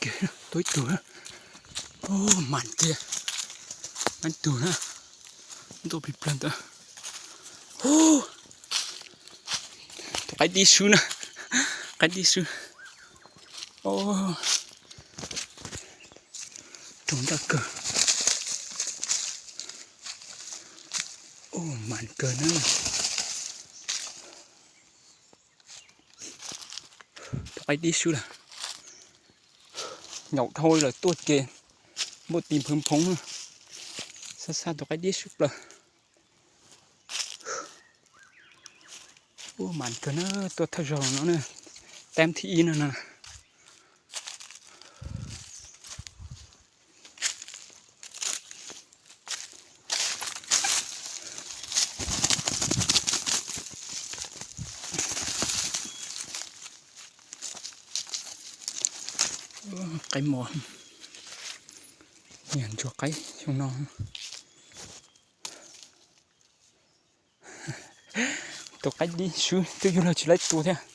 kev, tua ib tug na. Mas tiag, ib tug na, ntuj plig plawg ntawd. Tus qaib dib swb na, qaib dib swb. Raug nraj kawg. Mas kawg na. Tus qaib dib swb lawm. Nyaum dhau lawm tuaj ces npuaj tis nphwv nphoov. Xab xab tus qaib dib swb plaws. Ub, mas kawg na, tuaj thawj zaug no na, teeb thib ib no na. Qaib mos, ntsuag qaib xyoo no. Tus qaib dib swb twb yuav luag tsis laib tua thiab.